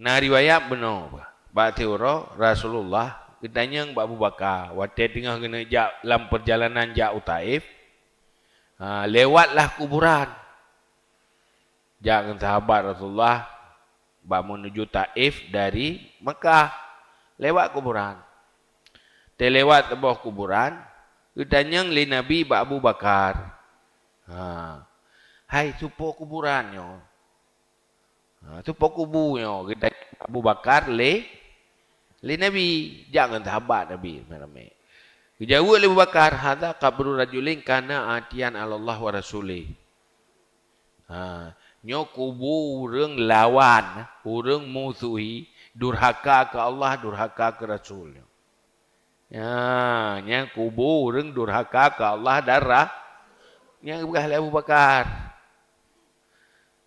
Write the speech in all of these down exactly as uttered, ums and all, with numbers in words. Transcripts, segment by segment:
Na riwayat bunoe, bak siuroe Rasulullah geutanyong bak Abu Bakar, watée teungoh geuneuk jak lam peurjalanan jak u Taif, ha, lewatlah kuburan. Jak ngon sahabat Rasulullah bak menuju Taif dari Makkah, lewat kuburan. Teulewat saboh kuburan, geutanyong lé Nabi bak Abu Bakar, ha, "Hai, soe po kuburan nyoe?" Ha, soe po kubu nyoe? Geutanyong Abu Bakar lé, lé Nabi, jak ngon sahabat Nabi ramé-ramé. Geujaweueb lé Abu Bakar, "Hadza qabru rajulin kana atiyan 'alallah wa rasulih." Ha, nyoe kubu ureuëng lawan, ureuëng musuhi, durhaka keu Allah, durhaka keu Rasul nyoe. Ya, nyan kubu ureuëng durhaka keu Allah dan Ra-, nyang geupeugah lé Abu Bakar,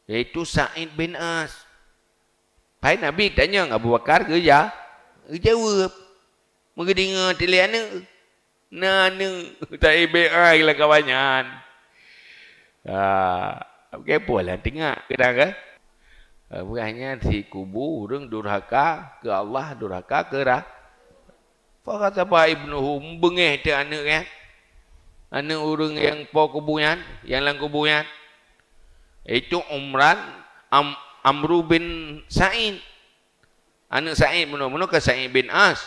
yaitu Sa'id bin As. Pai Nabi tanyong, Abu Bakar geuja-, geujaweueb. Meugeudeungoe teuh lé aneuëk, na aneuëk Sa'id bin As lam kawan nyan. Ah, oke, poh lah teuingat keudang, kan? Ah, peugah nyan si kubu ureuëng durhaka keu Allah, durhaka keu Ra-, Faghadaba ibnuhu, beungéh teuh aneuëk nyan. Aneuëk ureuëng nyang po kubu nyan, nyang lam kubu nyan. Itu Umran, Am-, Amru bin Sa'id. Aneuëk Sa'id bunoe, bunoe ka Sa'id bin As.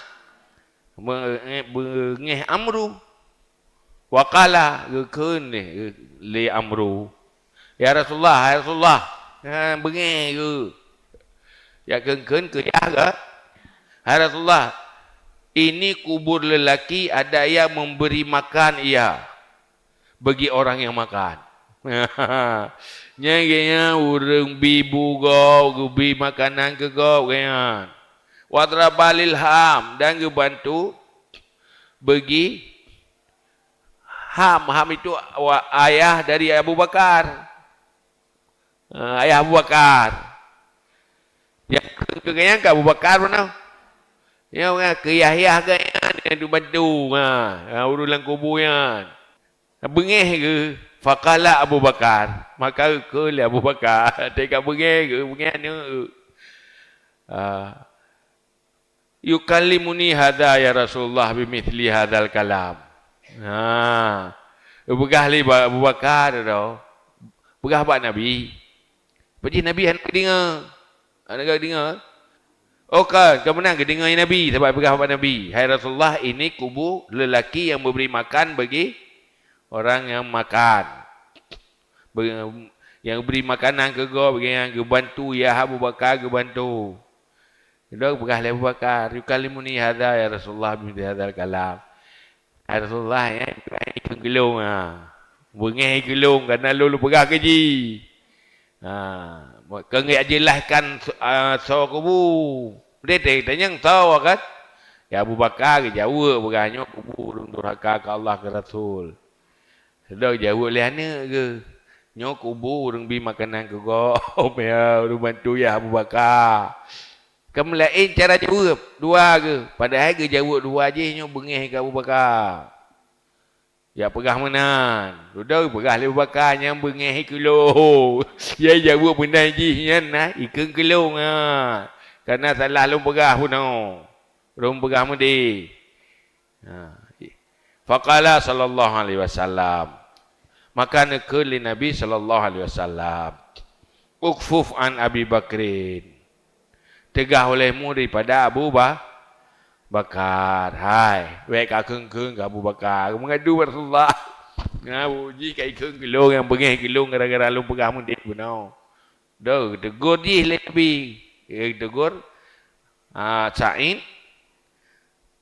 Beungéh, beungéh Amru. Wa qala, geukheun lé, lé Amru, "Ya Rasulullah, hai Rasulullah." Ha, beungéh geuh. Jak kheun-kheun keu yah geuh. "Hai Rasulullah, ini kubur lelaki, ada yang memberi makan ia bagi orang yang makan." Nyan geuhnyan ureuëng bi bu gob, geubri makanan keu gob geuhnyan. Wa daraba lil Ham, dan geubantu bagi Ham, Ham itu wa-, ayah dari Abu Bakar. Ha, ayah Abu Bakar. Nyang keu, keu geuhnyan keu Abu Bakar meunan. Nyang keu yah-yah geuhnyan nyang dibantu. Ha, ha, ureuëng lam kubu nyan. Beungéh geuh, faqala Abu Bakar. Maka geukheun lé Abu Bakar. Teuka beungéh geuh, beungéh aneuëk. Ha. "Yukallimuni hadza ya Rasulullah bimithli hadzal kalam." Ha. Geupeugah lé Ba-, Abu Bakar droe, peugah bak Nabi. Padahai Nabi hana geudeungoe. Hana geudeungoe. Oh, ka, ka meunan geudeungoe Nabi, sabab peugah bak Nabi, "Hai Rasulullah, ini kubu lelaki yang memberi makan bagi orang yang makan." Be-, nyang bri makanan keu gob, nyang geubantu, ya Abu Bakar geubantu. Lom peugah lé Abu Bakar, "Yukallimuni hadza ya Rasulullah bimithli hadzal kalam." "Hai Rasulullah, nyan ikheun keu lôn, ha. Beungéh keu lôn, kareuna lôn lôn peugah keu jih." Ha, keu geujeulaskan, a, soe kubu. Deh, deh, tanyong soe kan? Ya Abu Bakar geujaweueb, peugah, "Nyoe kubu ureuëng durhaka keu Allah keu Rasul." Sidroe jaweueb lé aneuëk geuh, "Nyoe kubu ureuëng bi makanan keu gob, ya, ureuëng bantu yah Abu Bakar." Ka meulaén cara jaweueb, dua geuh. Padahai geujaweueb dua jih nyoe beungéh keu Abu Bakar. Ya peugah meunan. Dudoe peugah lé Abu Bakar nyang beungéh keu lôn. Ya jaweueb meunan jih nyan na ikheun keu lôn, ha. Kareuna salah lôn peugah bunoe. Lôn peugah meudeh. Ha. Faqala sallallahu alaihi wasallam. Maka neukheun lé Nabi sallallahu alaihi wasallam, "Ukfuf an Abi Bakrin." Teugah ulèhmu daripada Abu Ba-, Bakar. Hai, wèt kakheun-kheun keu Abu Bakar. Meungadu bak Rasulullah. Nah, jih ka ikheun keu lôn nyang beungéh keu lôn gara-gara lôn peugah meudeh bunoe. Deuh, teugor jih lé Nabi. Eh, teugor, ah, Sa'id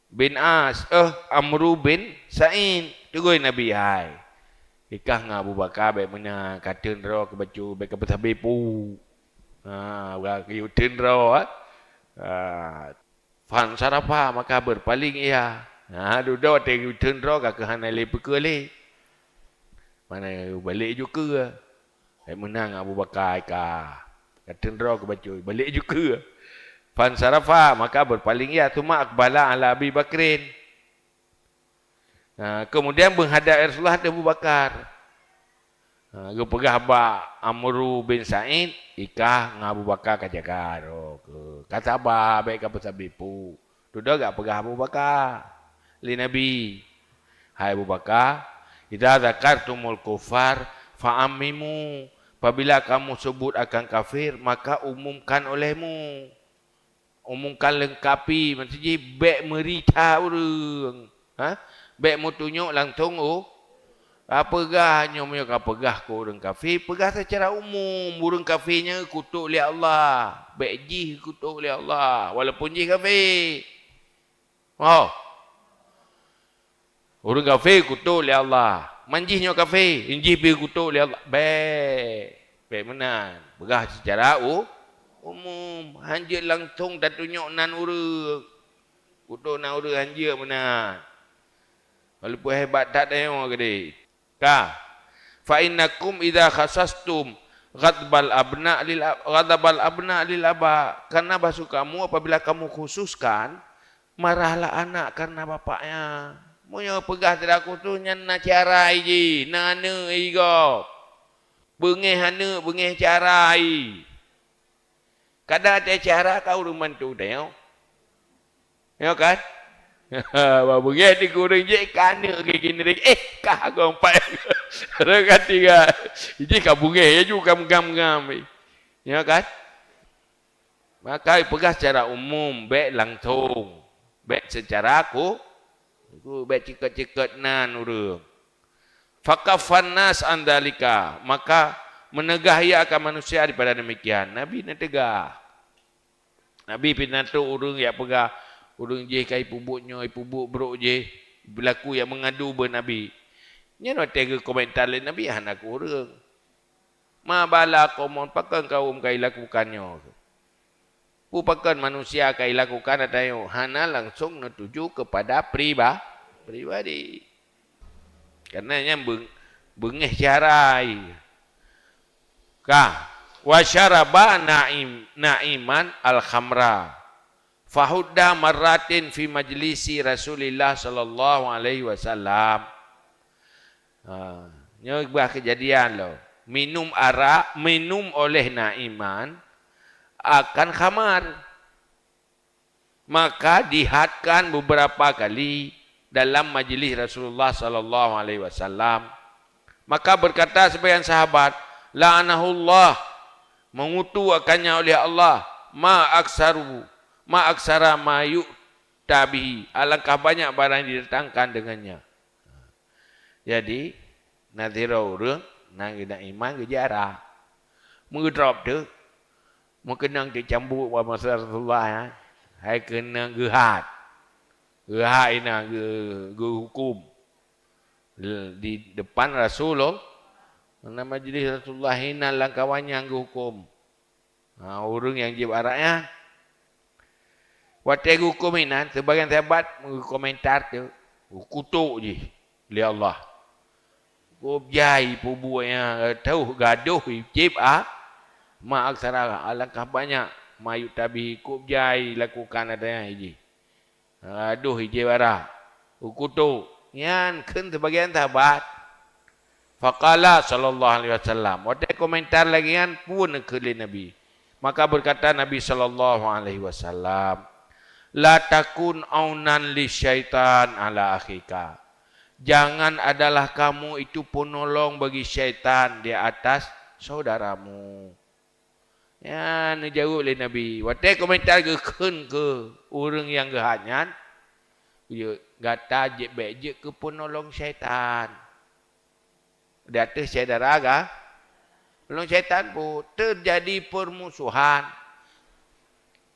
bin As, eh, Amru bin Sa'id. Teugor Nabi, "Hai, ikah ngon Abu Bakar bèk meunan, ka teun droe keu bacut, bèk ka beusabé pu." Ha, ureueng geuyue teun droe, eh. Ha, fansarafa, maka berpaling ia. Ha, dudoe watèe geuyue teun droe ka keuh hana lé peue keu lé. Mana balek ju keue. Hai meunan Abu Bakar ka, ka teun droe keu bacut, balek ju keue. Fansarafa, maka berpaling ia, tsumma aqbala ala Abi Bakrin. Ha, kemudian menghadap Rasulullah ada Abu Bakar. Ha, geupeugah bak Amru bin Sa'id, "Ikah ngon Abu Bakar ka jaga droe keuh. Ka saba, bèk ka peusabe pu." Dudoe geupeugah Abu Bakar lé Nabi, "Hai Abu Bakar, idza dzakartumul kuffar fa'ammimu. Apabila kamu sebut akan kafir, maka umumkan olehmu." Umumkan leungkapi, maksud jih bèk meuri that ureueng. Ha? Bèk meutunyok langsong, oh. Ka peugah nyoe, meunyoe ka peugah keu ureueng kafé, peugah seucara umum, ureueng kafé nyan geukutok lé Allah. Bèk jih geukutok lé Allah, walaupun jih kafé. Oh. Ureueng kafé geukutok lé Allah. Man jih nyoe kafé, jih pih geukutok lé Allah. Bèk. Bèk meunan. Peugah seucara u-, umum. Hanjeuet langsong tatunyok nan ureueng. Kutok nan ureueng hanjeuet meunan. Walaupun hebat that tanyoe keudéh. Ka. "Fa innakum idza khassastum ghadbal abna lil a-, ghadabal abna lil aba." Karena bahasa kamu, apabila kamu khususkan, marahlah anak karena bapaknya. Meunyoe peugah sira khusus, nyan na cara jih, na aneuk jih gob. Beungéh aneuk, beungéh cara jih. Kadang ada cara ka ureueng bantu tanyoe. Ya kan? Bah beungéh di ureueng jih ka aneuk geuh keuneuk, eh, ka gompai. Rot ka tinggai. Jih ka beungéh, ya ju ka meugam-gam. Ya kan? Maka peugah secara umum, bèk langsong. Bèk seucara ku-, ku-, bèk cikot-cikot nan ureueng. "Fakaffan nas an dzalika," maka meunegah ia akan manusia daripada demikian. Nabi neuteugah. Nabi pih na trok ureueng jak peugah, ureueng jih ka jipeubuet nyoe, jipeubuet brok jih, beulaku jak meungadu bak Nabi. Nyan watèe geukomentar lé Nabi hana keu ureueng. "Ma bala qaumon, pakon kawöm ka jilakukan nyoe?" Peue pakon manusia ka jilakukan ata nyoe hana langsong neutuju keupada priba-, pribadi. Karena nyan beung-, beungéh cara jih. Ka, "Wa syaraba Naim, Naiman al-khamra, fahudda marratin fi majlisi Rasulillah sallallahu alaihi wasallam." Ha, nyoe bah keujadian lom. Minum arak, minum oleh Naiman akan khamar. Maka dihadkan beberapa kali dalam majlis Rasulullah sallallahu alaihi wasallam. Maka berkata sebagian sahabat, "La'anahullah, mengutuk akannya oleh Allah, ma aksaru, ma aksara ma yu'ta bihi, alangkah banyak barang yang didatangkan dengannya." Jadi, na sidroe ureueng, nan geuh Naiman geujak arak. Meugeudrop teuk, meukeunong teuk cambuk bak masa Rasulullah, ya. Hai keunong geuhat. Geuhat inan geu-, geuhuköm. Di depan Rasulullah, na majlis Rasulullah inan lam kawan nyan geuhuköm. Ha, ureueng nyang jieb arak nyan. Watèe geuhuköm inan, sibagian sahabat meukomentar teuk, "Kutok jih lé Allah. Kôb jai peubuet nyang teuh gadôh jieb a-, ma aksara, alangkah banyak ma yu'ta bihi, kôb jai lakukan ata nyan jih." Adoh, ijép arak, kutok. Nyan kheun sibagian sahabat. Faqala sallallahu alaihi wasallam. Watèe komentar lagèe nyan, peue neukheun lé Nabi? Maka berkata Nabi sallallahu alaihi wasallam, "La takun aunan li syaitan ala akhika." Jangan adalah kamu itu penolong bagi syaitan di atas saudaramu. Nyan neujaweueb lé Nabi. Watèe komentar geukheun keu ureueng nyang geuhat nyan, "Yue, gata jeuet bèk jeuet keu peunolong syaitan." Di ateueh syedara ga-, peunolong syaitan peue? Teujadi peurmusohan.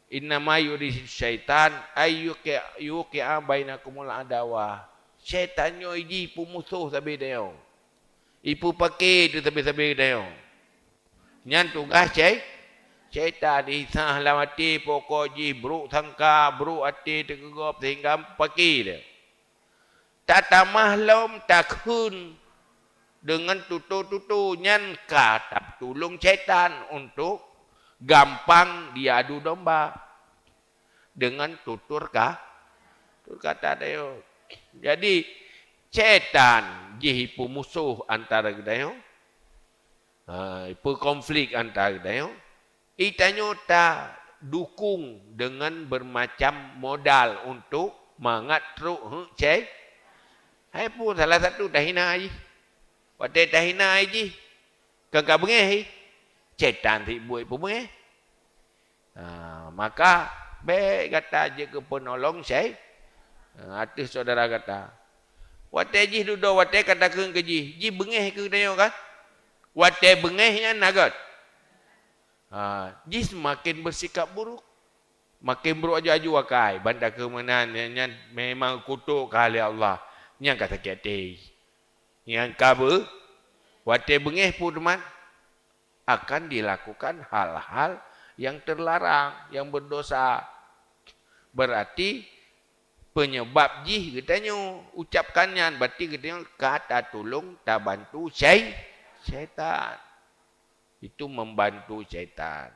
"Innama yuridu syaitan ay yuqi-, yuqi'a bainakumul adawah." Syaitan nyoe jih peumusoh sabe tanyoe. Ipeupake teuh sabe-sabe tanyoe. Nyan tugaih syai-, syaitan. Isah lam até pokok jih brok sangka, brok até teukeugop sehingga pake lé. Tatamah lom takheun deungon tutoe-tutoe, nyan ka tatulông syaitan untuk gampang diadu domba. Deungon tutur ka-, tutur kata tanyoe. Jadi, syaitan jih peumusoh antara geutanyoe. Ha, ipeue konflik antara geutanyoe? Geutanyoe tadukong deungon bermacam modal untuk mangat trok heuet syai-, hai pun salah satu tahina jih. Watée tahina jih, kan ka beungéh jih. Syaitan sit buet peubeungéh. Ha, maka bék gata jeuet keu peunolong syai-, ha, ateueh syedara gata. Watée jih dudoe, watée ka takheun keu jih, jih beungéh keu geutanyoe kan? Watée beungéh nyan na gét. Ha, jih seumaken beusikap buruk. Maken buruk aju-aju akai. Ban takheun meunan, nyan, nyan memang kutok keu lé Allah. Nyan ka sakét até. Nyan ka beu-, watée beungéh pun teuma akan dilakukan hal-hal yang terlarang, yang berdosa. Berarti penyebab jih geutanyoe ucapkan nyan, berarti geutanyoe ka tatulông tabantu syai-, syaitan. Itu membantu syaitan.